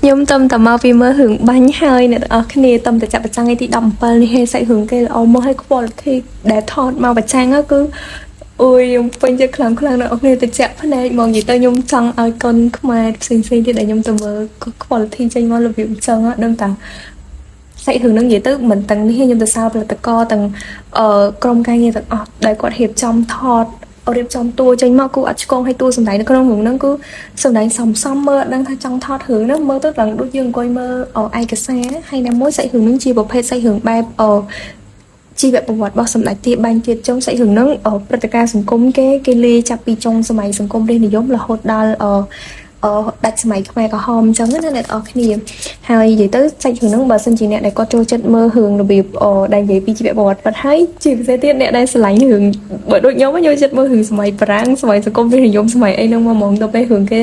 ខ្ញុំតំតែមកពីមើលរឿងបាញ់ហើយអ្នកទាំងអស់គ្នាតំតែចាប់ប្រចាំថ្ងៃទី17នេះហេសាច់រឿងគេល្អមកហើយ quality ដែលថតមកប្រចាំងគឺអូយខ្ញុំពេញចិត្តខ្លាំងខ្លាំងអ្នកនរគ្នាទៅចាក់ភ្នែកមកនិយាយទៅខ្ញុំចង់ឲ្យកូនខ្មែរផ្សេងៗទៀតដែលខ្ញុំទៅមើល quality ចេញមករបៀបអញ្ចឹងដឹងតាសាច់រឿងហ្នឹងនិយាយទៅមិនទាំងនេះខ្ញុំទៅសើផលិតករទាំងអឺក្រុមការងារទាំងអស់ដែលគាត់រៀបចំថតរៀបចំតួចេញមកគឺអត់ឆ្កងឲ្យតួសម្ដែងនៅក្នុងរឿងហ្នឹងគឺសម្ដែងសំសំមើលអត់ដឹងថាចង់ថតរឿងហ្នឹងមើលទៅឡើងដូចយើងអង្គុយមើលឯកសារហើយណាមួយសាច់រឿងហ្នឹងជាប្រភេទសាច់រឿងបែបអជីវប្រវត្តិរបស់សម្ដេចទាបាញ់ទៀតចុងសាច់រឿងហ្នឹងព្រឹត្តិការណ៍សង្គមគេគេលាយចាប់ពីចុងសម័យសង្គមរាស្ត្រនិយមរហូតដល់អអដាច់សម័យខ្មែរក្រហមអញ្ចឹងណាអ្នកនរគ្នាហើយនិយាយទៅសាច់រឿងហ្នឹងបើសិនជាអ្នកដែលគាត់ចូលចិត្តមើលរឿងរបៀបអដែលនិយាយពីជីវប្រវត្តិបាត់ហើយជាពិសេសទៀតអ្នកដែលស្រឡាញ់រឿងបើដូចខ្ញុំខ្ញុំចិត្តមើលរឿងសម័យបារាំងសម័យសង្គមរាស្ត្រនិយមសម័យអីហ្នឹងមកហ្មងទៅពេលរឿងគ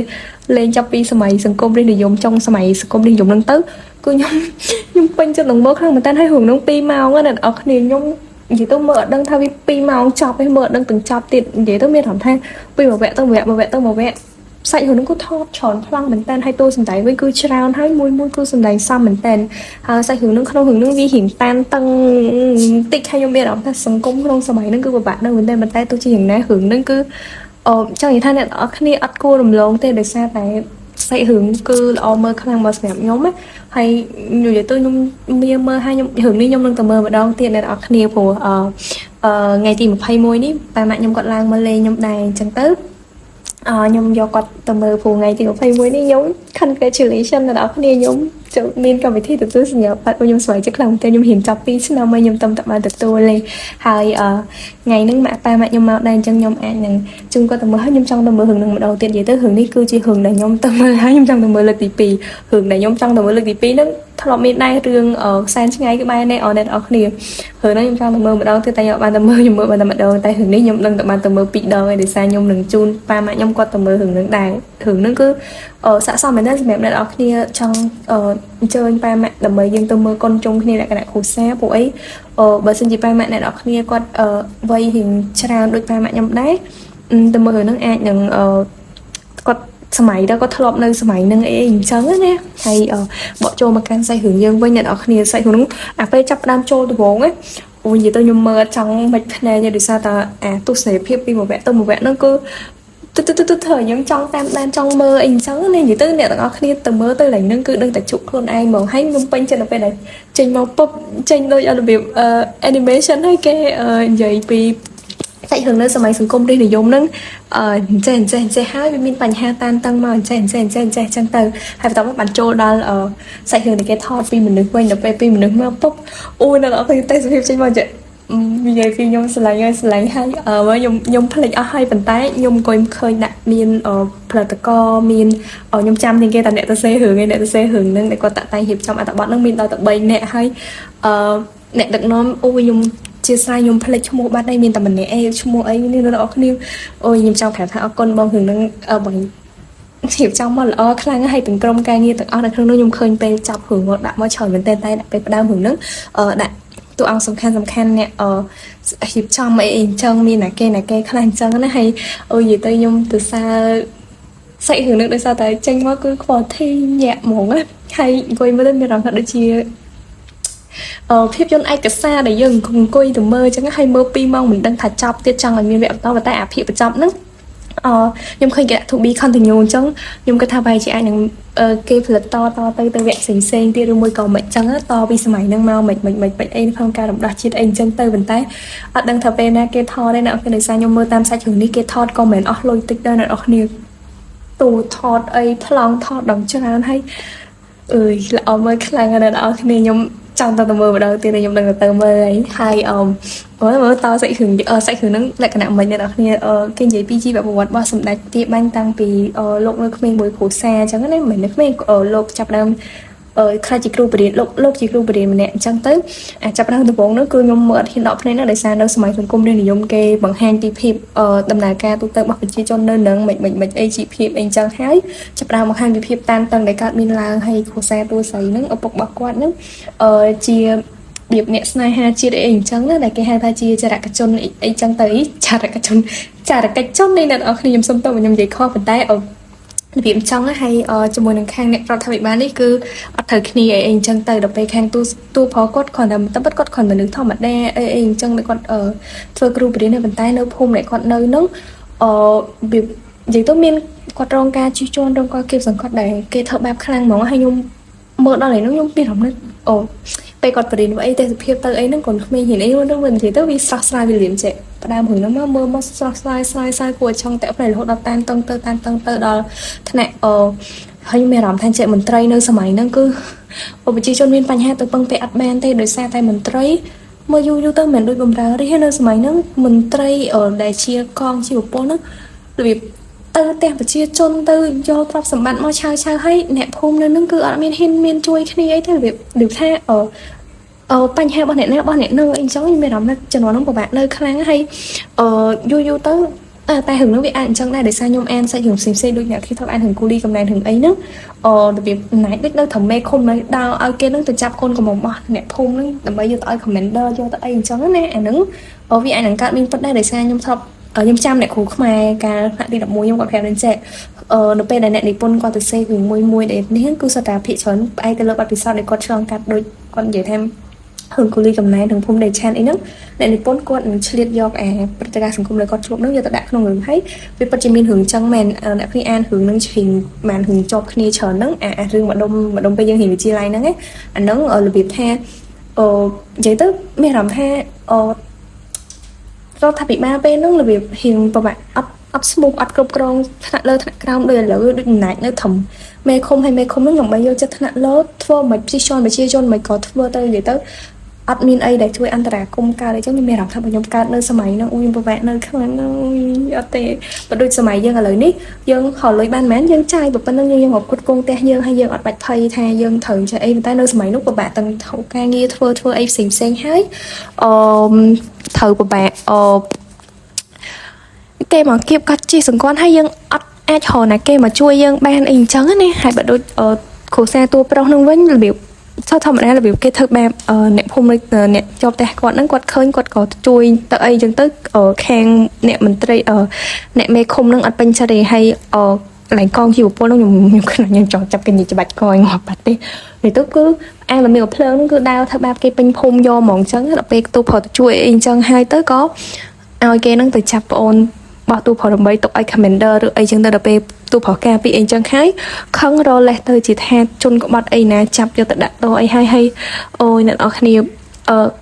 េលេងចាប់ពីសម័យសង្គមរាស្ត្រនិយមចុងសម័យសង្គមរាស្ត្រនិយមហ្នឹងទៅគឺខ្ញុំខ្ញុំពេញចិត្តនឹងមើលខ្លាំងមែនតើហើយរឿងហ្នឹង2ម៉ោងណាអ្នកនរគ្នាខ្ញុំនិយាយទៅមើលអត់ដឹងថាវា2ម៉ោងចប់ទេមើលអត់ដឹងទាំងចប់ទៀតនិយាយទៅមានអារម្មណ៍ថាពីមួយវគ្គទៅមួយវគ្គមួយវគ្គទៅមួយវគ្គសាច់រឿងហ្នឹងគឺថតច្រើនប្លង់មែនតើហើយតួសម្ដែងវិញគឺច្រើនហើយមួយមួយគឺសម្ដែងសមមែនតើហើយសាច់រឿងហ្នឹងក្នុងរឿងហ្នឹងវារៀងតានតឹងតិចហើយខ្ញុំមានអារម្មណ៍ថាសង្គមក្នុងសម័យហ្នឹងគឺពិបាកនៅមែនតើប៉ុន្តែទោះជាយ៉ាងណារឿងហ្នឹងគឺអឺចង់និយាយថាអ្នកទាំងអស់គ្នាអត់គួររំលងទេដោយសារតែសាច់រឿងគឺល្អមើលខ្លាំងមកសម្រាប់ខ្ញុំណាហើយនិយាយទៅខ្ញុំមានមើលហើយខ្ញុំរឿងនេះខ្ញុំនឹងទៅមើលម្ដងទៀតអ្នកទាំងអស់គ្នាព្រោះអឺអឺថ្ងៃទី21នេះប៉ាម៉ាក់ខ្ញុំគាត់ឡើងមកលេងខ្ញុំដែរអញ្ចឹងទៅអឺខ្ញុំយកគាត់ទៅមើលព្រោះថ្ងៃទី21នេះខ្ញុំ congratulation ដល់អ្នកគ្នាខ្ញុំចូលមានកម្មវិធីទទួលសញ្ញាបត្រខ្ញុំស្វែងចិត្តខ្លាំងមែនទែនខ្ញុំរៀនចប់2ឆ្នាំហើយខ្ញុំតំតែបានទទួលទេហើយអឺថ្ងៃហ្នឹងម៉ាក់ប៉ាម៉ាក់ខ្ញុំមកដែរអញ្ចឹងខ្ញុំអាចនឹងជូនគាត់ទៅមើលហើយខ្ញុំចង់ទៅមើលរឿងហ្នឹងម្ដងទៀតនិយាយទៅរឿងនេះគឺជារឿងដែលខ្ញុំទៅមើលហើយខ្ញុំចង់ទៅមើលលើកទី2រឿងដែលខ្ញុំចង់ទៅមើលលើកទី2ហ្នឹងធ្លាប់មានដែររឿងសែនឆ្ងាយក្បែរនេះអអ្នកនរគ្នារឿងហ្នឹងខ្ញុំចង់ទៅមើលម្ដងទៀតតែខ្ញុំអត់បានទៅមើលខ្ញុំមើលបានតែម្ដងតែរឿងនេះខ្ញុំនឹងតែបានទៅមើលពីរដងហើយដោយសារខ្ញុំនឹងជូនប៉ាម៉ាក់ខ្ញុំគាត់ទៅមើលរឿងហ្នឹងដែររឿងហ្នឹងគឺអឺស័ក្តិសមមែនទែនសម្រាប់អ្នកនរគ្នាចង់អឺអញ្ជើញប៉ាម៉ាក់ដើម្បីយើងទៅមើលកុនជុំគ្នាលក្ខណៈគ្រួសារពួកអីអឺបើសិនជាប៉ាម៉ាក់អ្នកនរគ្នាគាត់អឺវ័យរៀងច្រើនដូចប៉ាម៉ាក់ខ្ញុំដែរទៅមើលរឿងហ្នឹងអាចនឹងអឺគាត់សម័យដល់គាត់ធ្លាប់នៅសម័យហ្នឹងអីអញ្ចឹងណាហើយបកចូលមកកាន់សាច់រឿងយើងវិញអ្នកនរគ្នាសាច់រឿងហ្នឹងអាពេលចាប់ផ្ដើមចូលដំបូងណាអូនិយាយទៅខ្ញុំមើលអត់ចង់មិនភ្នែកទេដោយសារតែអាទស្សនីយភាពពីមួយវគ្គទៅមួយវគ្គហ្នឹងគឺទៅទៅទៅធ្វើខ្ញុំចង់តាមដានចង់មើលអីអញ្ចឹងណានិយាយទៅអ្នកទាំងអស់គ្នាទៅមើលទៅឡើងហ្នឹងគឺដឹងតែជក់ខ្លួនឯងហ្មងហើយខ្ញុំពេញចិត្តនៅពេលដែលចេញមកពុបចេញដូចរបៀប animation ហើយគេនិយាយពីសាច់រឿងនៅសម័យសង្គមរាស្ត្រនិយមហ្នឹងអឺអញ្ចេះអញ្ចេះអញ្ចេះហើយវាមានបញ្ហាតានតឹងមកអញ្ចេះអញ្ចេះអញ្ចេះអញ្ចេះអញ្ចឹងទៅហើយបន្ទាប់មកបានចូលដល់អឺសាច់រឿងដែលគេថតពីមនុស្សវិញដល់ពេលពីមនុស្សមកពុបអូយនៅអត់ឃើញទេសភាពចេញមកចេះនិយាយពីខ្ញុំស្រឡាញ់ហើយស្រឡាញ់ហើយអឺខ្ញុំខ្ញុំភ្លេចអស់ហើយប៉ុន្តែខ្ញុំអង្គុយឃើញដាក់មានផលិតករមានខ្ញុំចាំជាងគេតែអ្នកទៅសេរឿងឯអ្នកទៅសេរឿងហ្នឹងដែលគាត់តាក់តែងរៀបចំអត្ថបទហ្នឹងមានដល់តែ3នាក់ហើយអឺអ្នកដឹកនាំអូខ្ញុំជាស្រ័យខ្ញុំភ្លេចឈ្មោះបាត់ហើយមានតែម្នាក់ឯងឈ្មោះអីនេះអ្នកនរគ្នាអូយខ្ញុំចង់ប្រាប់ថាអរគុណបងរឿងហ្នឹងបងរៀបចំមកល្អខ្លាំងហើយទាំងក្រុមការងារទាំងអស់នៅក្នុងនោះខ្ញុំឃើញពេលចាប់រឿងមកដាក់មកច្រើនមែនទែនតែដាក់ពេលផ្ដើមរឿងហ្នឹងអឺដាក់តួអង្គសំខាន់សំខាន់អ្នកអឺរៀបចំអីអីអញ្ចឹងមានណាគេណាគេខ្លះអញ្ចឹងណាហើយអូយនិយាយទៅខ្ញុំទៅសើសាច់រឿងនឹងដោយសារតែចេញមកគឺ quality ញាក់ហ្មងណាហើយអង្គុយមើលទៅមានអារម្មណ៍ថាដូចជាអឺភាពយន្តឯកសារដែលយើងអង្គុយទៅមើលអញ្ចឹងហើយមើល2ម៉ោងមិនដឹងថាចប់ទៀតចង់ឲ្យមានវគ្គបន្តប៉ុន្តែអាភាគបញ្ចប់ហ្នឹងអឺខ្ញុំឃើញគេដាក់ to be continue អញ្ចឹងខ្ញុំគិតថាប្រហែលជាអាចនឹងគេផលិតតតទៅទៅវគ្គផ្សេងផ្សេងទៀតឬមួយក៏មិនអញ្ចឹងតពីសម័យហ្នឹងមកមិនមិនមិនមិនអីក្នុងការរំដោះជាតិអីអញ្ចឹងទៅប៉ុន្តែអត់ដឹងថាពេលណាគេថតទេអ្នកនរដោយសារខ្ញុំមើលតាមសាច់រឿងនេះគេថតក៏មិនមែនអស់លុយតិចដែរអ្នកនរគ្នាទូថតអីប្លង់ថតដល់ច្រើនហើយអើយល្អមើលខ្លាំងណាស់អ្នកនរគ្នាខ្ញុំចង់ទៅទៅមើលម្ដងទៀតខ្ញុំដឹងទៅមើលហើយហើយអមមើលមើលតសាច់រឿងសាច់រឿងហ្នឹងលក្ខណៈមិនអ្នកនរគ្នាគេនិយាយពីជីវប្រវត្តិរបស់សម្ដេចទាបាញ់តាំងពីលោកនៅក្មេងមួយគ្រួសារអញ្ចឹងណាមិននៅក្មេងលោកចាប់ដើមអឺខ្លះជាគ្រូបរិញ្ញាលោកលោកជាគ្រូបរិញ្ញាម្នាក់អញ្ចឹងទៅអាចចាប់ដើមដំបូងនោះគឺខ្ញុំមើលអត់ហ៊ានដកភ្នែកនោះដោយសារនៅសម័យសង្គមរាស្ត្រនិយមគេបង្ហាញពីភាពដំណើរការទូទៅរបស់ប្រជាជននៅនឹងមិនមិនមិនអីជីភាពអីអញ្ចឹងហើយចាប់ដើមបង្ហាញពីភាពតានតឹងដែលកើតមានឡើងហើយគ្រួសារតួស្រីហ្នឹងឪពុករបស់គាត់ហ្នឹងអឺជារបៀបអ្នកស្នេហាជាតិអីអញ្ចឹងណាដែលគេហៅថាជាចរកជនអីចឹងទៅចារកជនចារកិច្ចជននេះអ្នកនរគ្នាខ្ញុំសុំទោសខ្ញុំនិយាយខុសប៉ុន្តែ របៀបអញ្ចឹងណាហើយជាមួយនឹងខាងអ្នករដ្ឋាភិបាលនេះគឺអត់ត្រូវគ្នាអីអីអញ្ចឹងទៅដល់ពេលខាងទូទូប្រុសគាត់គ្រាន់តែតែពិតគាត់គ្រាន់មនុស្សធម្មតាអីអីអញ្ចឹងដែលគាត់ធ្វើគ្រូបរិញ្ញាប៉ុន្តែនៅភូមិដែលគាត់នៅហ្នឹងរបៀបនិយាយទៅមានគាត់រងការជិះជាន់រងការគៀបសង្កត់ដែលគេធ្វើបែបខ្លាំងហ្មងហើយខ្ញុំមើលដល់ឯនោះខ្ញុំមានអារម្មណ៍ថាអូពេលគាត់បរិញ្ញាអីទេសភាពទៅអីហ្នឹងគាត់ក្មេងហ៊ានអីហ្នឹងវិញនិយាយទៅវាស្រស់ស្រាយវាលៀមចេះផ្ដើមរឿងហ្នឹងមកមើលមកស្រស់ស្រាយស្រាយស្រាយគួរឲ្យចង់តាក់ភ្នែករហូតដល់តានតឹងទៅតានតឹងទៅដល់ថ្នាក់ហើយខ្ញុំមានអារម្មណ៍ថាចេះមន្ត្រីនៅសម័យហ្នឹងគឺប្រជាជនមានបញ្ហាទៅពឹងពាក់អត់បានទេដោយសារតែមន្ត្រីមើលយូរយូរទៅមិនមែនដូចបំរើរាស្ត្រនៅសម័យហ្នឹងមន្ត្រីដែលជាកងជាប្រពន្ធហ្នឹងរបៀបទៅផ្ទះប្រជាជនទៅយកទ្រព្យសម្បត្តិមកឆាវឆាវឲ្យអ្នកភូមិនៅហ្នឹងគឺអត់មានហ៊ានមានជួយគ្នាអីទេរបៀបដូចថាអឺអឺបញ្ហារបស់អ្នកណារបស់អ្នកនឹងអីចឹងខ្ញុំមានអារម្មណ៍ថាជំនាន់ហ្នឹងពិបាកនៅខ្លាំងហើយយូរយូរទៅតែរឿងហ្នឹងវាអាចអញ្ចឹងដែរដោយសារខ្ញុំអានសាច់រឿងផ្សេងផ្សេងដូចអ្នកគេធ្លាប់អានរឿងគូលីកំណែនរឿងអីហ្នឹងរបៀបអំណាចដូចនៅត្រឹមមេឃុំនៅដើរឲ្យគេហ្នឹងទៅចាប់កូនកំមុំរបស់អ្នកភូមិហ្នឹងដើម្បីយកទៅឲ្យ commander យកទៅអីអញ្ចឹងណាអាហ្នឹងវាអាចនឹងកើតមានពិតដែរដោយសារខ្ញុំធ្លាប់ខ្ញុំចាំអ្នកគ្រូខ្មែរកាលថ្នាក់ទី11ខ្ញុំគាត់ប្រាប់នឹងចេះនៅពេលដែលអ្នកនិពន្ធគាត់ទៅសេរឿងមួយមួយដែលនេះគឺសុទ្ធតែភាគច្រើនផ្អែកទៅលើបទពិសោធន៍ដែលគាត់ឆ្លងកាត់ដូចគាត់និយាយថារឿងគូលីកំណែនិងភូមិដេឆានអីហ្នឹងអ្នកនិពន្ធគាត់នឹងឆ្លៀតយកអាព្រឹត្តិការណ៍សង្គមដែលគាត់ជួបហ្នឹងយកទៅដាក់ក្នុងរឿងហើយវាពិតជាមានរឿងចឹងមែនអ្នកគ្នាអានរឿងហ្នឹងឈិងបានរឿងជាប់គ្នាច្រើនហ្នឹងអារឿងម្ដុំម្ដុំពេលយើងរៀនវិទ្យាល័យហ្នឹងអាហ្នឹងរបៀបថានិយាយទៅមានអារម្មណ៍ថារដ្ឋាភិបាលពេលហ្នឹងរបៀបរៀងពិបាកអត់ស្មូកអត់គ្រប់គ្រងថ្នាក់លើថ្នាក់ក្រោមដូចឥឡូវដូចអំណាចនៅត្រឹមមេឃុំហើយមេឃុំហ្នឹងដើម្បីយកចិត្តថ្នាក់លើធ្វើមិនជិះជាន់ប្រជាជនមិនក៏ធ្វើទៅនិយាយទៅអត់មានអីដែលជួយអន្តរាគមន៍កើតអីចឹងខ្ញុំមានអារម្មណ៍ថាបើខ្ញុំកើតនៅសម័យហ្នឹងអូយខ្ញុំពិបាកនៅខ្លាំងណាស់អត់ទេបើដូចសម័យយើងឥឡូវនេះយើងខលលុយបានមែនយើងចាយប៉ុណ្្នឹងយើងមកគ្រប់គ្រងផ្ទះយើងហើយយើងអត់បាច់ភ័យថាយើងត្រូវចេះអីប៉ុន្តែនៅសម័យនោះពិបាកទាំងត្រូវការងារធ្វើធ្វើអីផ្សេងផ្សេងហើយអឺត្រូវពិបាកគេមកគៀបកាត់ជិះសង្កត់ហើយយើងអត់អាចរកណាគេមកជួយយើងបានអីអញ្ចឹងណាហើយបើដូចគ្រូសាតួប្រុសនឹងវិញរបៀបធម្មតារបៀបគេធ្វើបែបអ្នកភូមិអ្នកជាប់ផ្ទះគាត់ហ្នឹងគាត់ឃើញគាត់ក៏ជួយទៅអីអញ្ចឹងទៅខាងអ្នកមន្ត្រីអ្នកមេឃុំហ្នឹងអត់ពេញចិត្តទេហើយកន្លែងកងជីវពលហ្នឹងខ្ញុំខ្ញុំចង់ចាប់គេនិយាយច្បាច់កឲ្យងាប់បាត់ទេនេះទៅគឺអានមានភ្លើងហ្នឹងគឺដើរធ្វើបែបគេពេញភូមិយកហ្មងអញ្ចឹងដល់ពេលទូប្រុសទៅជួយអីអញ្ចឹងហើយទៅក៏ឲ្យគេហ្នឹងទៅចាប់ប្អូនបោះទូប្រុសដើម្បីទុកឲ្យ commander ឬអីចឹងទៅដល់ពេលទូប្រុសការពីអីចឹងហើយខឹងរលេះទៅជាថាជនក្បត់អីណាចាប់យកទៅដាក់ទោសអីហើយហើយអូយអ្នកនរគ្នា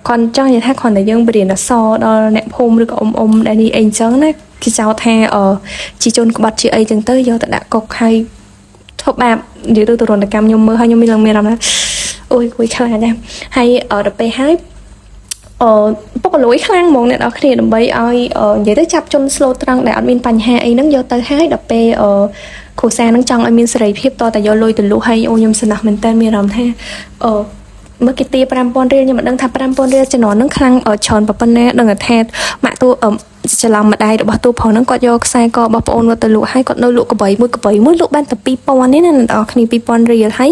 គាត់ចង់និយាយថាគ្រាន់តែយើងបរៀនអក្សរដល់អ្នកភូមិឬក៏អ៊ំអ៊ំដែលនេះអីចឹងណាគេចោទថាជាជនក្បត់ជាអីចឹងទៅយកទៅដាក់គុកហើយធ្វើបាបនិយាយទៅទរណកម្មខ្ញុំមើលហើយខ្ញុំមានឡើងមានអារម្មណ៍ថាអូយគួយខ្លាចណាស់ហើយដល់ពេលហើយពុកលួយខ្លាំងហ្មងអ្នកនរគ្នាដើម្បីឲ្យនិយាយទៅចាប់ជន slow ត្រង់ដែលអត់មានបញ្ហាអីហ្នឹងយកទៅហើយដល់ពេលគ្រូសាហ្នឹងចង់ឲ្យមានសេរីភាពតតែយកលុយទៅលក់ហើយអូខ្ញុំសំណោះមែនតើមានអារម្មណ៍ថាមើលគេទា5000រៀលខ្ញុំមិនដឹងថា5000រៀលជំនាន់ហ្នឹងខ្លាំងច្រើនប៉ុណ្ណាដឹងថាម៉ាក់តួច្រឡំម្ដាយរបស់តួប្រុសហ្នឹងគាត់យកខ្សែករបស់ប្អូនគាត់ទៅលក់ហើយគាត់នៅលក់កបីមួយកបីមួយលក់បានតែ2000នេះណាអ្នកនរគ្នា2000រៀលហើយ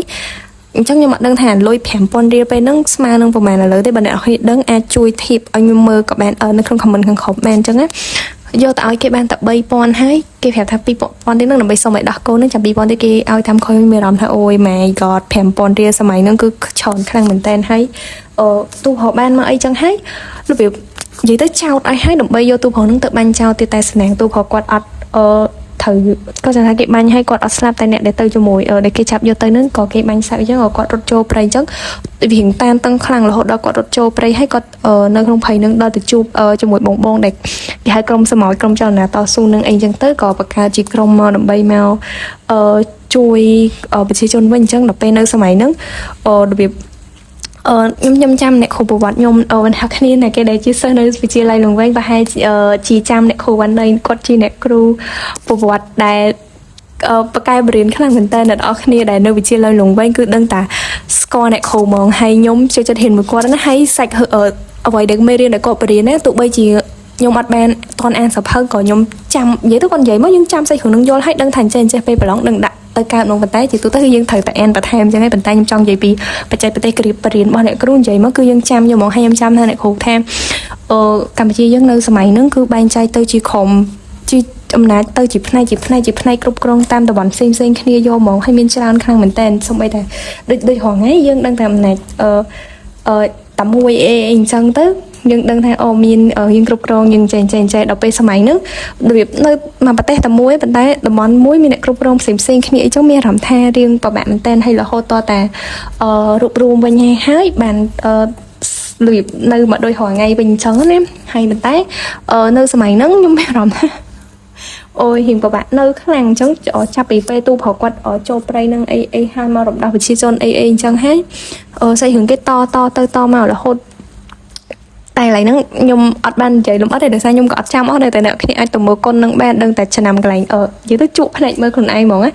អញ្ចឹងខ្ញុំអត់ដឹងថាលុយ5000រៀលពេលហ្នឹងស្មើនឹងប្រហែលឥឡូវទេបើអ្នកនរគ្នាដឹងអាចជួយធៀបឲ្យខ្ញុំមើលក៏បាននៅក្នុង comment ខាងក្រោមបានអញ្ចឹងណាយកទៅឲ្យគេបានតែ3000ហើយគេប្រាប់ថា2000ទៀតហ្នឹងដើម្បីសុំឲ្យដោះកូនហ្នឹងចាំ2000ទៀតគេឲ្យតាមក្រោយមានអារម្មណ៍ថាអូយ my god 5000រៀលសម័យហ្នឹងគឺច្រើនខ្លាំងមែនតើហើយទូរកបានមកអីចឹងហើយរបៀបនិយាយទៅចោតឲ្យហើយដើម្បីយកទូប្រុសហ្នឹងទៅបាញ់ចោលទៀតតែស្នាងទូប្រុសគាត់អត់ត្រូវក៏ចាំថាគេបាញ់ឲ្យគាត់អត់ស្លាប់តែអ្នកដែលទៅជាមួយដែលគេចាប់យកទៅហ្នឹងក៏គេបាញ់ស្លាប់អញ្ចឹងក៏គាត់រត់ចូលព្រៃអញ្ចឹងវារៀងតានតឹងខ្លាំងរហូតដល់គាត់រត់ចូលព្រៃហើយគាត់នៅក្នុងព្រៃហ្នឹងដល់ទៅជួបជាមួយបងបងដែលគេហៅក្រុមសមោចក្រុមចលនាតស៊ូនឹងអីអញ្ចឹងទៅក៏បង្កើតជាក្រុមមកដើម្បីមកជួយប្រជាជនវិញអញ្ចឹងដល់ពេលនៅសម័យហ្នឹងរបៀបខ្ញុំចាំអ្នកគ្រូប្រវត្តិខ្ញុំមិនថាគ្នាណាគេដែលជាសិស្សនៅវិទ្យាល័យលង្វែងប្រហែលជាចាំអ្នកគ្រូវ៉ាន់ណីគាត់ជាអ្នកគ្រូប្រវត្តិដែលបកកែបរៀនខ្លាំងមែនតើអ្នកនរគ្នាដែលនៅវិទ្យាល័យលង្វែងគឺដឹងតាស្គាល់អ្នកគ្រូហ្មងហើយខ្ញុំចូលចិត្តរៀនមួយគាត់ណាហើយសាច់អ្វីដែលមេរៀនដែលគាត់បរៀនណាទោះបីជាខ្ញុំអត់បានតន់អានសភៅក៏ខ្ញុំចាំនិយាយទៅគាត់និយាយមកយើងចាំសាច់រឿងនឹងយល់ហើយដឹងថាអញ្ចេះអញ្ចេះពេលប្រឡងដឹងដាក់ទៅកើតមកប៉ុន្តែជាទូទៅគឺយើងត្រូវតែអានបន្ថែមអញ្ចឹងឯងប៉ុន្តែខ្ញុំចង់និយាយពីបច្ចេកទេសគ្រាបរៀនរបស់អ្នកគ្រូនិយាយមកគឺយើងចាំយកហ្មងហើយខ្ញុំចាំថាអ្នកគ្រូថាកម្ពុជាយើងនៅសម័យហ្នឹងគឺបែងចែកទៅជាក្រុមជា អំណាចទៅជាផ្នែកជាផ្នែកជាផ្នែកគ្រប់គ្រងតាមតំបន់ផ្សេងផ្សេងគ្នាយកហ្មងហើយមានច្រើនខ្លាំងមែនតើសូម្បីតែដូចដូចរងថ្ងៃយើងដឹងតែអំណាចអឺអឺតែមួយអីអីអញ្ចឹងទៅយើងដឹងថាអូមានយើងគ្រប់គ្រងយើងចេះចេះចេះដល់ពេលសម័យហ្នឹងរបៀបនៅមួយប្រទេសតែមួយប៉ុន្តែតំបន់មួយមានអ្នកគ្រប់គ្រងផ្សេងផ្សេងគ្នាអីចឹងមានអារម្មណ៍ថារៀងពិបាកមែនតើហើយរហូតតតែអឺរួបរួមវិញហើយបានអឺរបៀបនៅមកដូចរាល់ថ្ងៃវិញអញ្ចឹងណាហើយប៉ុន្តែនៅសម័យហ្នឹងខ្ញុំមានអារម្មណ៍ថា អូយរៀងពិបាកនៅខ្លាំងអញ្ចឹងចាប់ពីពេលទូប្រុសគាត់ចូលព្រៃនឹងអីអីហើយមករំដោះប្រជាជនអីអីអញ្ចឹងហើយអឺស្អីរឿងគេតតទៅតមករហូតតែកន្លែងហ្នឹងខ្ញុំអត់បាននិយាយលម្អិតទេដោយសារខ្ញុំក៏អត់ចាំអស់ដែរតែអ្នកគ្នាអាចទៅមើលកុននឹងបានដឹងតែឆ្នាំកន្លែងអឺនិយាយទៅជក់ភ្នែកមើលខ្លួនឯងហ្មងណា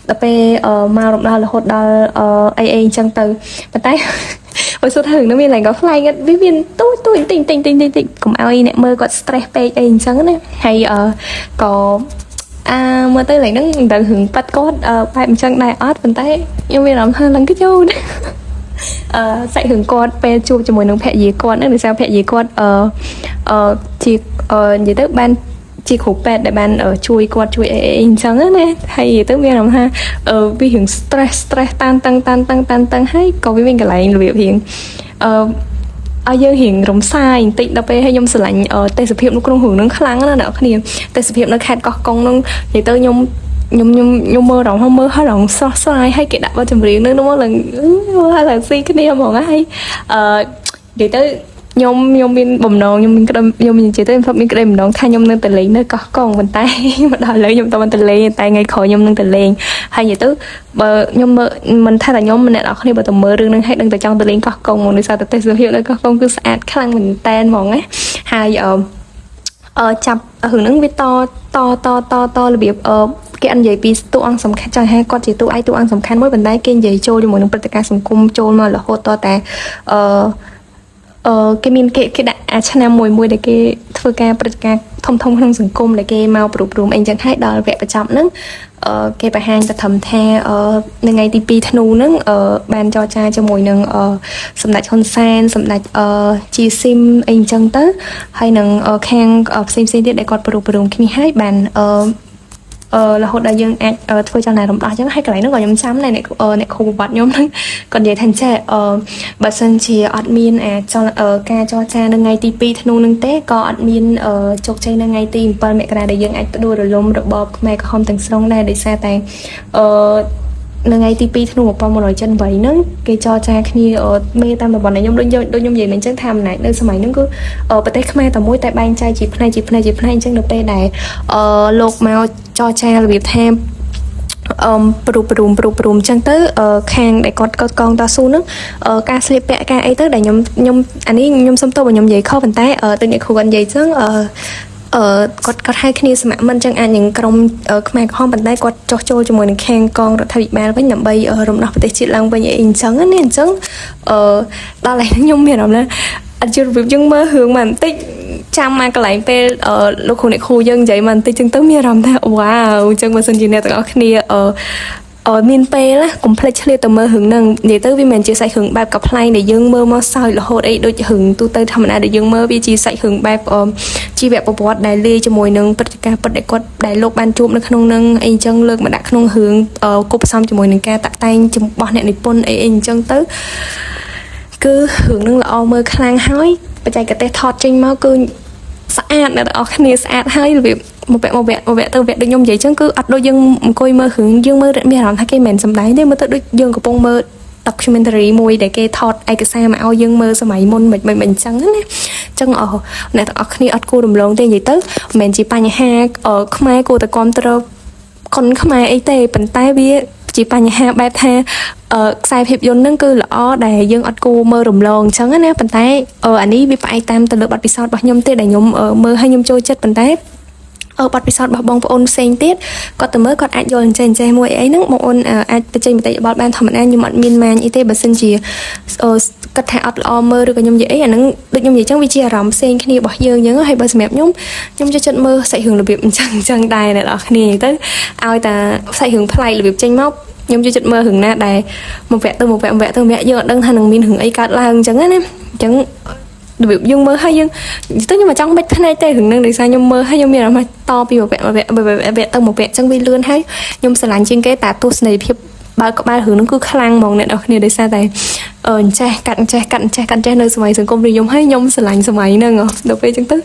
ដល់ពេលមករំដោះរហូតដល់អីអីអញ្ចឹងទៅប៉ុន្តែ បើសួរថារឿងនោះមានឡើងក៏ប្លែកវាមានទូចទូចតិចតិចតិចតិចតិចកុំឲ្យអ្នកមើលគាត់ stress ពេកអីអញ្ចឹងណាហើយអឺក៏អាមើលទៅឡើងហ្នឹងមិនដឹងរឿងប៉ាត់គាត់បែបអញ្ចឹងដែរអត់ប៉ុន្តែខ្ញុំមានអារម្មណ៍ថាឡើងក៏ចូលអឺសាច់រឿងគាត់ពេលជួបជាមួយនឹងភរិយាគាត់ហ្នឹងដោយសារភរិយាគាត់អឺអឺជាអឺនិយាយទៅបានជាគ្រូពេទ្យដែលបានជួយគាត់ជួយអីអីអញ្ចឹងណាហើយទៅមានអារម្មណ៍ថាអឺវារៀង stress stress តានតឹងតានតឹងតានតឹងហើយក៏វាមានកន្លែងរបៀបរៀងអឺឲ្យយើងរៀងរំសាយបន្តិចដល់ពេលឲ្យខ្ញុំស្រឡាញ់ទេសភាពនៅក្នុងរឿងហ្នឹងខ្លាំងណាស់អ្នកគ្នាទេសភាពនៅខេត្តកោះកុងហ្នឹងនិយាយទៅខ្ញុំខ្ញុំខ្ញុំខ្ញុំមើលរងមើលហើយរងស្រស់ស្រាយហើយគេដាក់បទចម្រៀងនឹងមកឡើងមើលហើយឡើងស៊ីគ្នាហ្មងហើយអឺនិយាយទៅខ្ញុំខ្ញុំមានបំណងខ្ញុំមានក្តីខ្ញុំនិយាយទៅខ្ញុំធ្លាប់មានក្តីបំណងថាខ្ញុំនឹងទៅលេងនៅកោះកុងប៉ុន្តែមកដល់ឥឡូវខ្ញុំតមិនទៅលេងតែថ្ងៃក្រោយខ្ញុំនឹងទៅលេងហើយនិយាយទៅបើខ្ញុំមើលមិនថាតែខ្ញុំម្នាក់អរគ្នាបើទៅមើលរឿងហ្នឹងហើយដឹងតែចង់ទៅលេងកោះកុងហ្មងដោយសារតែទេសភាពនៅកោះកុងគឺស្អាតខ្លាំងមែនតែនហ្មងណាហើយអឺអឺចាប់រឿងហ្នឹងវាតតតតតរបៀបអឺគេអត់និយាយពីតួអង្គសំខាន់ចង់ថាគាត់ជាតួឯកតួអង្គសំខាន់មួយប៉ុន្តែគេនិយាយចូលជាមួយនឹងព្រឹត្តិការណ៍សង្គមចូលមករហូតតតែអឺអឺគេមានគេគេដាក់អាឆ្នាំមួយមួយដែលគេធ្វើការព្រឹត្តិការណ៍ធំធំក្នុងសង្គមដែលគេមកប្រពរួមអីចឹងហើយដល់វគ្គបញ្ចប់ហ្នឹងអឺគេបង្ហាញទៅធំថាអឺនៅថ្ងៃទី2ធ្នូហ្នឹងអឺបានចរចាជាមួយនឹងអឺសម្ដេចហ៊ុនសែនសម្ដេចអឺជាស៊ីមអីចឹងទៅហើយនឹងខាងផ្សេងផ្សេងទៀតដែលគាត់ប្រពរួមគ្នាហើយបានអឺអឺរហូតដល់យើងអាចធ្វើចលនារំដោះអញ្ចឹងហើយកន្លែងហ្នឹងក៏ខ្ញុំចាំដែរអ្នកអ្នកគ្រូប្រវត្តិខ្ញុំហ្នឹងគាត់និយាយថាចេះអឺបើសិនជាអត់មានអាចលការចរចានៅថ្ងៃទី2ធ្នូនឹងទេក៏អត់មានជោគជ័យនៅថ្ងៃទី7មករាដែលយើងអាចផ្ដួលរលំរបបខ្មែរក្រហមទាំងស្រុងដែរដោយសារតែអឺនៅថ្ងៃទី2ធ្នូ1978ហ្នឹងគេចរចាគ្នាមេតាមតំបន់ដែលខ្ញុំដូចដូចខ្ញុំនិយាយមិញអញ្ចឹងថាអំណាចនៅសម័យហ្នឹងគឺប្រទេសខ្មែរតែមួយតែបែងចែកជាផ្នែកជាផ្នែកជាផ្នែកអញ្ចឹងនៅពេលដែលអឺលោកមកចរចារបៀបថាអឺព្រុបរួមព្រុបរួមអញ្ចឹងទៅខាងដែលគាត់គាត់កងតស៊ូហ្នឹងការស្លៀកពាក់ការអីទៅដែលខ្ញុំខ្ញុំអានេះខ្ញុំសុំទោសបើខ្ញុំនិយាយខុសប៉ុន្តែដូចអ្នកគ្រូគាត់និយាយអញ្ចឹងអឺអឺគាត់គាត់ហៅគ្នាសមមិត្តចឹងអាចនឹងក្រុមខ្មែរក្រហមប៉ុន្តែគាត់ចោះចូលជាមួយនឹងខាងកងរដ្ឋាភិបាលវិញដើម្បីរំដោះប្រទេសជាតិឡើងវិញអីអញ្ចឹងណាអញ្ចឹងអឺដល់ហើយខ្ញុំមានអារម្មណ៍ថាអត់ជារបៀបយើងមើលរឿងមកបន្តិចចាំមកកន្លែងពេលលោកគ្រូអ្នកគ្រូយើងនិយាយមកបន្តិចចឹងទៅមានអារម្មណ៍ថាវ៉ាវអញ្ចឹងបើសិនជាអ្នកទាំងអស់គ្នាអឺអឺមានពេលណាកុំភ្លេចឆ្លៀតទៅមើលរឿងហ្នឹងនិយាយទៅវាមិនមែនជាសាច់រឿងបែបកំប្លែងដែលយើងមើលមកសើចរហូតអីដូចរឿងទូទៅធម្មតាដែលយើងមើលវាជាសាច់រឿងបែបជីវប្រវត្តិដែលលាយជាមួយនឹងព្រឹត្តិការណ៍ពិតដែលគាត់ដែលលោកបានជួបនៅក្នុងនឹងអីអញ្ចឹងលើកមកដាក់ក្នុងរឿងគប់ផ្សំជាមួយនឹងការតាក់តែងរបស់អ្នកនិពន្ធអីអីអញ្ចឹងទៅគឺរឿងហ្នឹងល្អមើលខ្លាំងហើយបច្ចេកទេសថតចេញមកគឺស្អាតអ្នកទាំងអស់គ្នាស្អាតហើយរបៀបមកវគ្គមកវគ្គមកវគ្គទៅវគ្គដូចខ្ញុំនិយាយចឹងគឺអត់ដូចយើងអង្គុយមើលរឿងយើងមើលមានអារម្មណ៍ថាគេមិនមែនសម្ដែងទេមើលទៅដូចយើងកំពុងមើល documentary មួយដែលគេថតឯកសារមកឲ្យយើងមើលសម័យមុនមិនមិនមិនអញ្ចឹងណាអញ្ចឹងអស់អ្នកទាំងអស់គ្នាអត់គួររំលងទេនិយាយទៅមិនមែនជាបញ្ហាខ្មែរគួរតែគ្រប់គ្រងកុនខ្មែរអីទេប៉ុន្តែវាជាបញ្ហាបែបថាអឺខ្សែភាពយន្តហ្នឹងគឺល្អដែលយើងអត់គួរមើលរំលងអញ្ចឹងណាប៉ុន្តែអានេះវាផ្អែកតាមទៅលើបទពិសោធន៍របស់ខ្ញុំទេដែលខ្ញុំមើលឲ្យខ្ញុំចូលចិត្តប៉ុន្តែអឺបទពិសោធន៍របស់បងប្អូនផ្សេងទៀតគាត់ទៅមើលគាត់អាចយល់អញ្ចេះអញ្ចេះមួយអីហ្នឹងបងប្អូនអាចបញ្ចេញមតិយោបល់បានធម្មតាខ្ញុំអត់មានម៉ាញអីទេបើសិនជាគាត់ថាអត់ល្អមើលឬក៏ខ្ញុំនិយាយអីអាហ្នឹងដូចខ្ញុំនិយាយចឹងវាជាអារម្មណ៍ផ្សេងគ្នារបស់យើងចឹងហើយបើសម្រាប់ខ្ញុំខ្ញុំចូលចិត្តមើលសាច់រឿងរបៀបអញ្ចឹងអញ្ចឹងដែរអ្នកនរគ្នាទៅឲ្យតែសាច់រឿងប្លែករបៀបចេញមកខ្ញុំចូលចិត្តមើលរឿងណាដែលមួយវគ្គទៅមួយវគ្គមួយវគ្គទៅមួយវគ្គយើងអត់ដឹងថានឹងមានរឿងអីកើតឡើងអញ្ចឹងណាអញ្ចឹង របៀបយើងមើលហើយយើងទៅខ្ញុំមិនចង់បិទភ្នែកទេរឿងហ្នឹងដោយសារខ្ញុំមើលហើយខ្ញុំមានអារម្មណ៍ថាតពីមួយវគ្គមួយវគ្គមួយវគ្គទៅមួយវគ្គអញ្ចឹងវាលឿនហើយខ្ញុំស្រឡាញ់ជាងគេតាទស្សនីយភាពបើក្បាលរឿងហ្នឹងគឺខ្លាំងហ្មងអ្នកនរគ្នាដោយសារតែអឺអញ្ចេះកាត់អញ្ចេះកាត់អញ្ចេះកាត់អញ្ចេះនៅសម័យសង្គមនិយមហើយខ្ញុំស្រឡាញ់សម័យហ្នឹងដល់ពេលអញ្ចឹងទៅ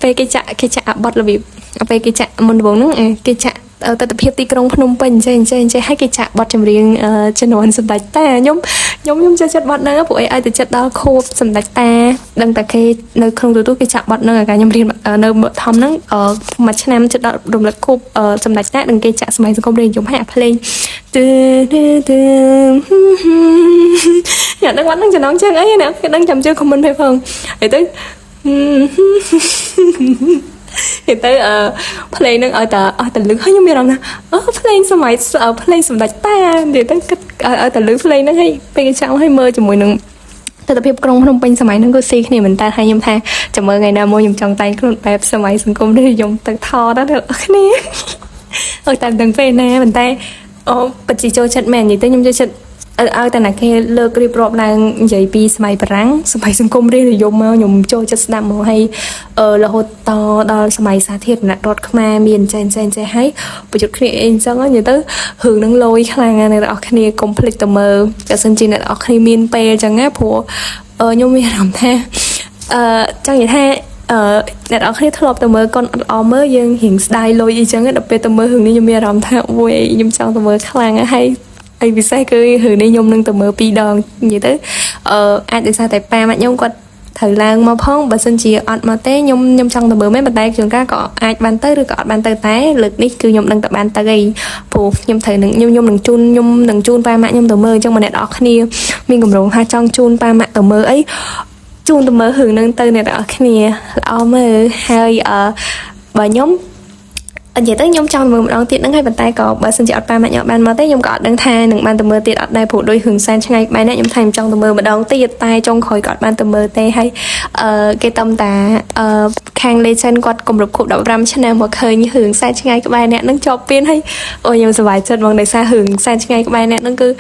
ពេលគេចាក់គេចាក់អាបត់របៀបពេលគេចាក់មុនដំបូងហ្នឹងគេចាក់ទស្សនភាពទីក្រុងភ្នំពេញអញ្ចេះអញ្ចេះអញ្ចេះហើយគេចាក់បទចម្រៀងជំនាន់សម្ដេចតាខ្ញុំខ្ញុំខ្ញុំចូលចិត្តបទហ្នឹងពួកអីឲ្យទៅចិត្តដល់ខួបសម្ដេចតាដឹងតែគេនៅក្នុងទូទូគេចាក់បទហ្នឹងអាកាខ្ញុំរៀននៅធំហ្នឹងមួយឆ្នាំចិត្តដល់រំលឹកខួបសម្ដេចតាដឹងគេចាក់សម័យសង្គមរាជនិយមហើយអាភ្លេងទឺទឺទឺញ៉ាំដឹងបាត់ហ្នឹងចំណងជើងអីណាគេដឹងចាំជើង comment ពេលផងហើយទៅ និយាយទៅអឺភ្លេងហ្នឹងឲ្យតែអស់តែលឺហើយខ្ញុំមានអារម្មណ៍ថាអូភ្លេងសម័យភ្លេងសម្ដេចតានិយាយទៅគិតឲ្យតែលឺភ្លេងហ្នឹងហើយពេលគេចាំឲ្យមើលជាមួយនឹងទស្សនភាពក្រុងភ្នំពេញសម័យហ្នឹងគឺស៊ីគ្នាមែនតើហើយខ្ញុំថាចាំមើលថ្ងៃណាមួយខ្ញុំចង់តែងខ្លួនបែបសម័យសង្គមនេះខ្ញុំទៅថតដល់អ្នកគ្នាអើតែមិនដឹងពេលណាប៉ុន្តែអូពិតជាចូលចិត្តមែននិយាយទៅខ្ញុំចូលចិត្តឲ្យតែណាគេលើករៀបរាប់ឡើងនិយាយពីសម័យបារាំងសម័យសង្គមរាជនិយមមកខ្ញុំចូលចិត្តស្ដាប់មកហើយអឺរហូតតដល់សម័យសាធារណរដ្ឋខ្មែរមានចែងចែងចេះហើយប្រយុទ្ធគ្នាអីអញ្ចឹងនិយាយទៅរឿងហ្នឹងលយខ្លាំងណាស់អ្នកនរគ្នាកុំភ្លេចទៅមើលបើសិនជាអ្នកនរគ្នាមានពេលអញ្ចឹងណាព្រោះខ្ញុំមានអារម្មណ៍ថាអឺចង់និយាយថាអឺអ្នកនរគ្នាធ្លាប់ទៅមើលកុនអត់ល្អមើលយើងរៀងស្ដាយលុយអីចឹងដល់ពេលទៅមើលរឿងនេះខ្ញុំមានអារម្មណ៍ថាអូយខ្ញុំចង់ទៅមើលខ្លាំងហើយហើយពិសេសគឺរឿងនេះខ្ញុំនឹងទៅមើលពីរដងនិយាយទៅអឺអាចដោយសារតែប៉ាម៉ាក់ខ្ញុំគាត់ត្រូវឡើងមកផងបើសិនជាអត់មកទេខ្ញុំខ្ញុំចង់ទៅមើលមែនប៉ុន្តែជួនកាលក៏អាចបានទៅឬក៏អត់បានទៅតែលើកនេះគឺខ្ញុំនឹងតែបានទៅអីព្រោះខ្ញុំត្រូវនឹងខ្ញុំខ្ញុំនឹងជូនខ្ញុំនឹងជូនប៉ាម៉ាក់ខ្ញុំទៅមើលអញ្ចឹងម្នាក់ដល់គ្នាមានកម្រងថាចង់ជូនប៉ាម៉ាក់ទៅមើលអីជូនទៅមើលរឿងនឹងទៅអ្នកទាំងអស់គ្នាល្អមើលហើយអឺបើខ្ញុំនិយាយទៅខ្ញុំចង់មើលម្ដងទៀតហ្នឹងហើយប៉ុន្តែក៏បើសិនជាអត់ប៉ាម៉ាក់ខ្ញុំបានមកទេខ្ញុំក៏អត់ដឹងថានឹងបានទៅមើលទៀតអត់ដែរព្រោះដោយរឿងសែនឆ្ងាយបែរនេះខ្ញុំថាខ្ញុំចង់ទៅមើលម្ដងទៀតតែចុងក្រោយក៏អត់បានទៅមើលទេហើយអឺគេតំតាអឺខាង Legend គាត់គម្រប់ខួប15ឆ្នាំមកឃើញរឿងសែនឆ្ងាយក្បែរអ្នកហ្នឹងជាប់ពៀនហើយអូខ្ញុំសប្បាយចិត្តហ្មងដោយសាររឿងសែនឆ្ងាយក្បែរអ្នកហ្នឹងគឺ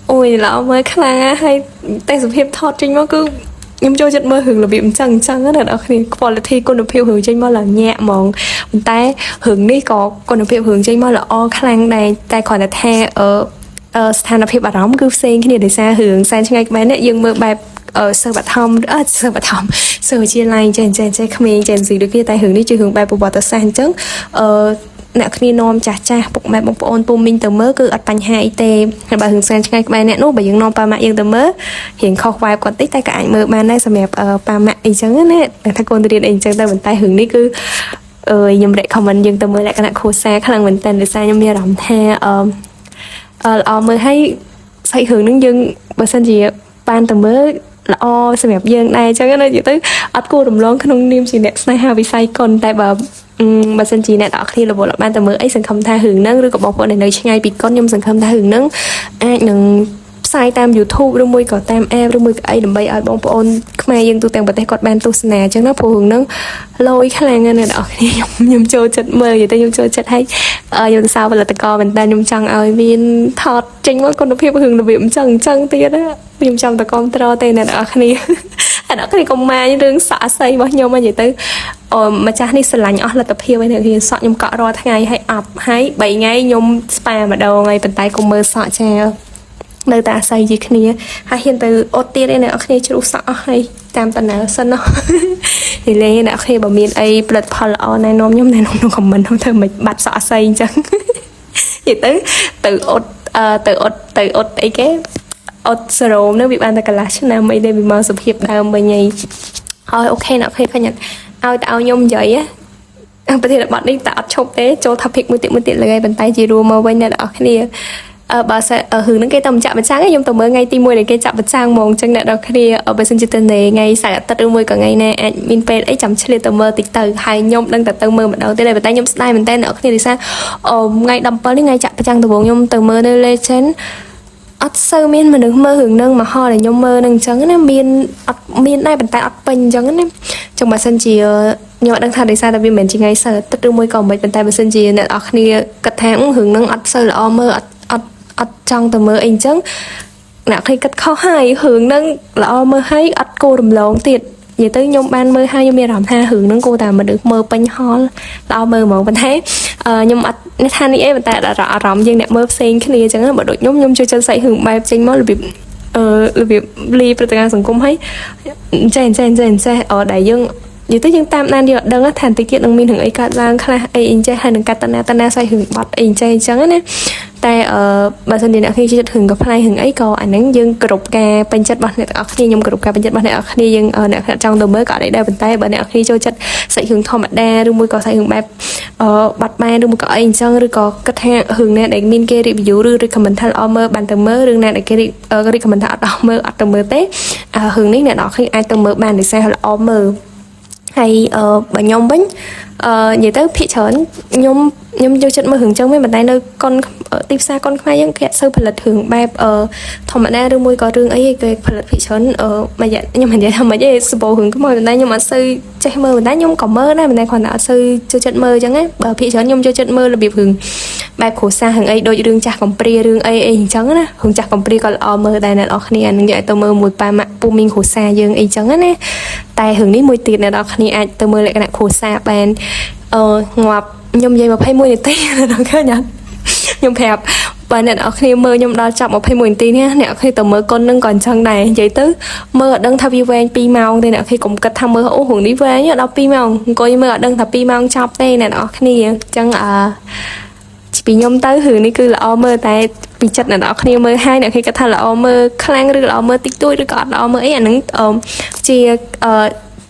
អូយល្អមើលខ្លាំងណាស់ហើយទេសភាពថតចេញមកគឺខ្ញុំចូលចិត្តមើលរឿងរបៀបអញ្ចឹងអញ្ចឹងណាអ្នកនរគ្នា quality គុណភាពរឿងចេញមកឡើងញាក់ហ្មងប៉ុន្តែរឿងនេះក៏គុណភាពរឿងចេញមកល្អខ្លាំងដែរតែគ្រាន់តែថាអឺស្ថានភាពអារម្មណ៍គឺផ្សេងគ្នាដោយសាររឿងសែនឆ្ងាយក្បែរនេះយើងមើលបែបអឺសិស្សបឋមអឺសិស្សបឋមសិស្សវិទ្យាល័យចេះចេះចេះក្មេង Gen Z ដូចគ្នាតែរឿងនេះជារឿងបែបប្រវត្តិសាស្ត្រអញ្ចឹងអឺអ្នកគ្នានាំចាស់ចាស់ពុកម៉ែបងប្អូនពូមីងទៅមើលគឺអត់បញ្ហាអីទេហើយបើរឿងសែនឆ្ងាយក្បែរអ្នកនោះបើយើងនាំប៉ាម៉ាក់យើងទៅមើលរៀងខុស vibe គាត់តិចតែក៏អាចមើលបានដែរសម្រាប់ប៉ាម៉ាក់អីចឹងណាតែថាកូនទៅរៀនអីចឹងទៅប៉ុន្តែរឿងនេះគឺអឺខ្ញុំ recommend យើងទៅមើលលក្ខណៈគ្រួសារខ្លាំងមែនតើដោយសារខ្ញុំមានអារម្មណ៍ថាអឺល្អមើលហើយសាច់រឿងហ្នឹងយើងបើសិនជាបានទៅមើលល្អសម្រាប់យើងដែរអញ្ចឹងណានិយាយទៅអត់គួររំលងក្នុងនាមជាអ្នកស្នេហាវិស័យកុនតែបើបើសិនជាអ្នកទាំងអស់គ្នារវល់បានទៅមើលអីសង្ឃឹមថារឿងហ្នឹងឬក៏បងប្អូនដែលនៅឆ្ងាយពីកុនខ្ញុំសង្ឃឹមថារឿងហ្នឹងអាចនឹងផ្សាយតាម YouTube ឬមួយក៏តាម app ឬមួយក៏អីដើម្បីឲ្យបងប្អូនខ្មែរយើងទូទាំងប្រទេសគាត់បានទស្សនាអញ្ចឹងណាព្រោះរឿងហ្នឹងលយខ្លាំងណាស់អ្នកនរគ្នាខ្ញុំខ្ញុំចូលចិត្តមើលនិយាយទៅខ្ញុំចូលចិត្តហើយខ្ញុំសរសើរផលិតករមែនតើខ្ញុំចង់ឲ្យមានថតចេញមកគុណភាពរឿងរបៀបអញ្ចឹងអញ្ចឹងទៀតណាខ្ញុំចាំតែគ្រប់ត្រទេអ្នកនរគ្នាអ្នកនរគ្នាកុំម៉ាញរឿងសក់អស័យរបស់ខ្ញុំនិយាយទៅអូម្ចាស់នេះស្រឡាញ់អស់លទ្ធភាពហើយអ្នកគ្នាសក់ខ្ញុំកក់រាល់ថ្ងៃហើយអប់ហើយ3ថ្ងៃខ្ញុំស្ប៉ាម្ដងហើយប៉ុន្តែកុំមើលសក់ចានៅតែអាស័យជាគ្នាហើយហ៊ានទៅអត់ទៀតឯអ្នកនរគ្នាជ្រុះសក់អស់ហើយតាមតំណើសិនណោះនិយាយលេងអ្នកនរគ្នាបើមានអីផលិតផលល្អណែនាំខ្ញុំណែនាំក្នុង comment ធ្វើមិនបាត់សក់អាស័យអញ្ចឹងនិយាយទៅទៅអត់ទៅអត់ទៅអត់អីគេអត់សេរ៉ូមនឹងវាបានតែកន្លះឆ្នាំអីទេវាមកសភាពដើមវិញអីហើយ OK អ្នកគ្នាឃើញឲ្យតែឲ្យខ្ញុំនិយាយប្រធានបទនេះតែអត់ឈប់ទេចូល topic មួយទៀតមួយទៀតលើហើយប៉ុន្តែជារួមមកវិញអ្នកនរគ្នាអឺបើសិនរឿងហ្នឹងគេទៅចាក់បញ្ចាំងខ្ញុំទៅមើលថ្ងៃទី1ដែលគេចាក់បញ្ចាំងហ្មងអញ្ចឹងអ្នកនរគ្នាបើសិនជាទៅថ្ងៃសៅរ៍អាទិត្យឬមួយក៏ថ្ងៃណាអាចមានពេលអីចាំឆ្លៀតទៅមើលតិចទៅហើយខ្ញុំដឹងតែទៅមើលម្ដងទេតែប៉ុន្តែខ្ញុំស្ដាយមែនតើអ្នកនរគ្នាដោយសារថ្ងៃ17នេះថ្ងៃចាក់បញ្ចាំងដំបូងខ្ញុំទៅមើលនៅ Legend អត់សូវមានមនុស្សមើលរឿងហ្នឹងមកហល់ដែលខ្ញុំមើលនឹងអញ្ចឹងណាមានអត់មានដែរប៉ុន្តែអត់ពេញអញ្ចឹងណាចឹងបើសិនជាខ្ញុំអត់ដឹងថាដោយសារតែវាមិនមែនជាថ្ងៃសៅរ៍អាទិត្យឬមួយក៏មិនប៉ុន្តែបើសិនជាអ្នកនរគ្នាគិតថារឿងហ្នឹងអត់សូវល្អមើលអត់អត់អត់ចង់ទៅមើលអីអញ្ចឹងអ្នកគ្នាគិតខុសហើយរឿងហ្នឹងល្អមើលហើយអត់គួររំលងទៀត និយាយទៅខ្ញុំបានមើលហើយខ្ញុំមានអារម្មណ៍ថារឿងហ្នឹងគួរតែមនុស្សមើលពេញហលល្អមើលហ្មងប៉ុន្តែខ្ញុំអត់នេះថានេះអីប៉ុន្តែអារម្មណ៍យើងអ្នកមើលផ្សេងគ្នាអញ្ចឹងបើដូចខ្ញុំខ្ញុំចូលចិត្តសាច់រឿងបែបចេញមករបៀបរបៀបលីព្រឹត្តិការណ៍សង្គមហើយចេះចេះចេះចេះអដែលយើងនិយាយទៅយើងតាមដានយើងអត់ដឹងថាបន្តិចទៀតនឹងមានរឿងអីកើតឡើងខ្លះអីអញ្ចេះហើយនឹងកាត់តណាតណាសាច់រឿងបាត់អីអញ្ចេះអញ្ចឹងណាតែបើសិនជាអ្នកគ្នាចិត្តរឿងកំប្លែងរឿងអីក៏អាហ្នឹងយើងគ្រប់ការពេញចិត្តរបស់អ្នកទាំងអស់គ្នាខ្ញុំគ្រប់ការពេញចិត្តរបស់អ្នកទាំងអស់គ្នាយើងអ្នកចង់ទៅមើលក៏អត់អីដែរប៉ុន្តែបើអ្នកគ្នាចូលចិត្តសាច់រឿងធម្មតាឬមួយក៏សាច់រឿងបែបបាត់បែនឬមួយក៏អីអញ្ចឹងឬក៏គិតថារឿងណាដែលមានគេ review ឬ recommend ថាល្អមើលបានទៅមើលរឿងណាដែលគេ recommend ថាអត់ល្អមើលអត់ទៅមើលទេរឿងនេះអ្នកនរគ្នាអាចទៅមើលបានដោយសារល្អមើលហើយបើខ្ញុំវិញនិយាយទៅភាគច្រើនខ្ញុំខ្ញុំយកចិត្តមើលរឿងចឹងវិញប៉ុន្តែនៅកុនទីផ្សារកុនខ្មែរយើងគេអត់សូវផលិតរឿងបែបធម្មតាឬមួយក៏រឿងអីគេផលិតភាគច្រើនមួយខ្ញុំមិននិយាយថាម៉េចទេសបោរឿងខ្មោចប៉ុន្តែខ្ញុំអត់សូវចេះមើលប៉ុន្តែខ្ញុំក៏មើលដែរប៉ុន្តែគ្រាន់តែអត់សូវចូលចិត្តមើលចឹងណាបើភាគច្រើនខ្ញុំចូលចិត្តមើលរបៀបរឿងបែបគ្រួសាររឿងអីដូចរឿងចាស់កំព្រារឿងអីអីអញ្ចឹងណារឿងចាស់កំព្រាក៏ល្អមើលដែរអ្នកនរគ្នានឹងយកឲ្យទៅមើលមួយប៉ាម៉ាក់ពូមីងគ្រួសារយើងអីចឹងណាតែរឿងនេះមួយទៀតអ្នកនរគ្នាអាចទៅមើលលក្ខណៈគ្រួសារបានងាប់ខ្ញុំនិយាយ21នាទីដល់ឃើញអត់ខ្ញុំប្រាប់បើអ្នកនរគ្នាមើលខ្ញុំដល់ចាប់21នាទីនេះអ្នកគ្នាទៅមើលកុននឹងក៏អញ្ចឹងដែរនិយាយទៅមើលអត់ដឹងថាវាវែង2ម៉ោងទេអ្នកគ្នាកុំគិតថាមើលអូរឿងនេះវែងដល់2ម៉ោងអង្គុយមើលអត់ដឹងថា2ម៉ោងចប់ទេអ្នកនរគ្នាអញ្ចឹងពីខ្ញុំទៅរឿងនេះគឺល្អមើលតែពីចិត្តអ្នកនរគ្នាមើលហើយអ្នកគេគិតថាល្អមើលខ្លាំងឬល្អមើលតិចតួចឬក៏អត់ល្អមើលអីអាហ្នឹងជាអឺ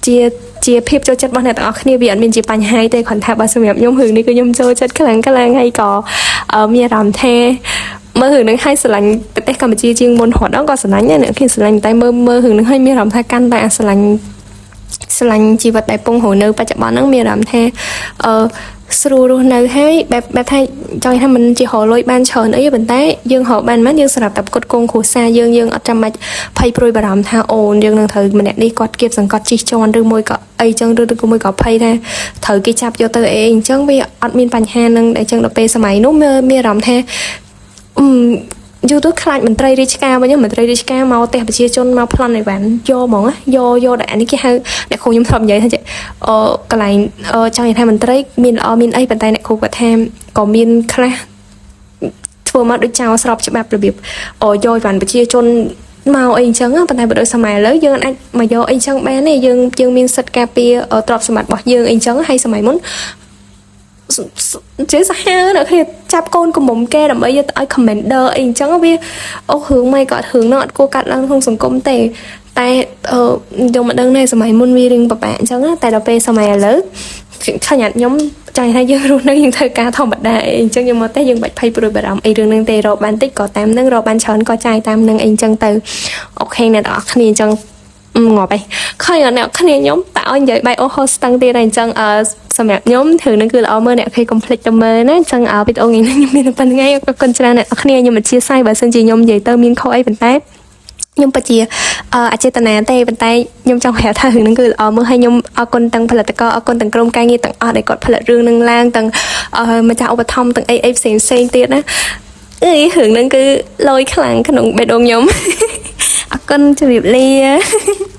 ជាជាភាពចូលចិត្តរបស់អ្នកទាំងអស់គ្នាវាអត់មានជាបញ្ហាទេគ្រាន់ថាបើសម្រាប់ខ្ញុំរឿងនេះគឺខ្ញុំចូលចិត្តខ្លាំងខ្លាំងហើយក៏មានអារម្មណ៍ថាមើលរឿងហ្នឹងឲ្យស្រឡាញ់ប្រទេសកម្ពុជាជាងមុនរត់ដល់ក៏ស្រឡាញ់ដែរអ្នកគេស្រឡាញ់តែមើលមើលរឿងហ្នឹងឲ្យមានអារម្មណ៍ថាកាន់តែអាស្រឡាញ់ស្រឡាញ់ជីវិតដែលពងរស់នៅបច្ចុប្បន្នហ្នឹងមានអារម្មណ៍ថាស្រួលរស់នៅហើយបែបបែបថាចង់ថាមិនជារកលុយបានច្រើនអីប៉ុន្តែយើងរកបានមិនយើងសម្រាប់តែផ្គត់ផ្គង់គ្រួសារយើងយើងអត់ចាំបាច់ភ័យព្រួយបារម្ភថាអូនយើងនឹងត្រូវម្នាក់នេះគាត់គៀបសង្កត់ជិះជាន់ឬមួយក៏អីចឹងឬមួយក៏ភ័យថាត្រូវគេចាប់យកទៅអីអញ្ចឹងវាអត់មានបញ្ហានឹងតែចឹងដល់ពេលសម័យនោះមានអារម្មណ៍ថាអឺយូរទៅខ្លាចមន្ត្រីរាជការវិញមន្ត្រីរាជការមកផ្ទះប្រជាជនមកប្លន់អីវ៉ាន់យកហ្មងយកយកតែអានេះគេហៅអ្នកគ្រូខ្ញុំធ្លាប់និយាយថាកន្លែងចង់និយាយថាមន្ត្រីមានល្អមានអីប៉ុន្តែអ្នកគ្រូគាត់ថាក៏មានខ្លះធ្វើមកដូចចោលស្របច្បាប់របៀបយកអីវ៉ាន់ប្រជាជនមកអីអញ្ចឹងប៉ុន្តែបើដូចសម័យឥឡូវយើងអាចមកយកអីចឹងបានទេយើងយើងមានសិទ្ធិការពារទ្រព្យសម្បត្តិរបស់យើងអីចឹងហើយសម័យមុនជាសាហាវណាស់គ្នាចាប់កូនកំមុំគេដើម្បីយកទៅឲ្យ commander អីអញ្ចឹងវាអូរឿងមិនក៏រឿងនោះអត់គួរកាត់ឡើងក្នុងសង្គមទេតែខ្ញុំមិនដឹងដែរសម័យមុនវារឿងពិបាកអញ្ចឹងតែដល់ពេលសម័យឥឡូវឃើញអត់ខ្ញុំចង់ថាយើងរស់នៅយើងធ្វើការធម្មតាអីអញ្ចឹងយើងមកទេយើងបាច់ភ័យព្រួយបារម្ភអីរឿងហ្នឹងទេរកបានតិចក៏តាមនឹងរកបានច្រើនក៏ចាយតាមនឹងអីអញ្ចឹងទៅOK អ្នកទាំងអស់គ្នាអញ្ចឹងងាប់ឯងឃើញអត់អ្នកគ្នាខ្ញុំតើឲ្យនិយាយបាយអូហូស្តឹងទៀតហើយអញ្ចឹងសម្រាប់ខ្ញុំរឿងហ្នឹងគឺល្អមើលអ្នកគេកុំភ្លេចទៅមើលណាអញ្ចឹងវីដេអូថ្ងៃនេះខ្ញុំមានប៉ុណ្្នឹងឯងអរគុណច្រើនអ្នកគ្នាខ្ញុំអធិស្ឋានបើសិនជាខ្ញុំនិយាយទៅមានខុសអីប៉ុន្តែខ្ញុំពិតជាអចេតនាទេប៉ុន្តែខ្ញុំចង់ប្រាប់ថារឿងហ្នឹងគឺល្អមើលហើយខ្ញុំអរគុណទាំងផលិតករអរគុណទាំងក្រុមការងារទាំងអស់ដែលគាត់ផលិតរឿងហ្នឹងឡើងទាំងម្ចាស់ឧបត្ថម្ភទាំងអីអីផ្សេងផ្សេងទៀតណាអើយរឿងហ្នឹងគឺលយខ្លាំងក្នុងបេះដូងខ្ញុំអរគុណជម្រាបលា។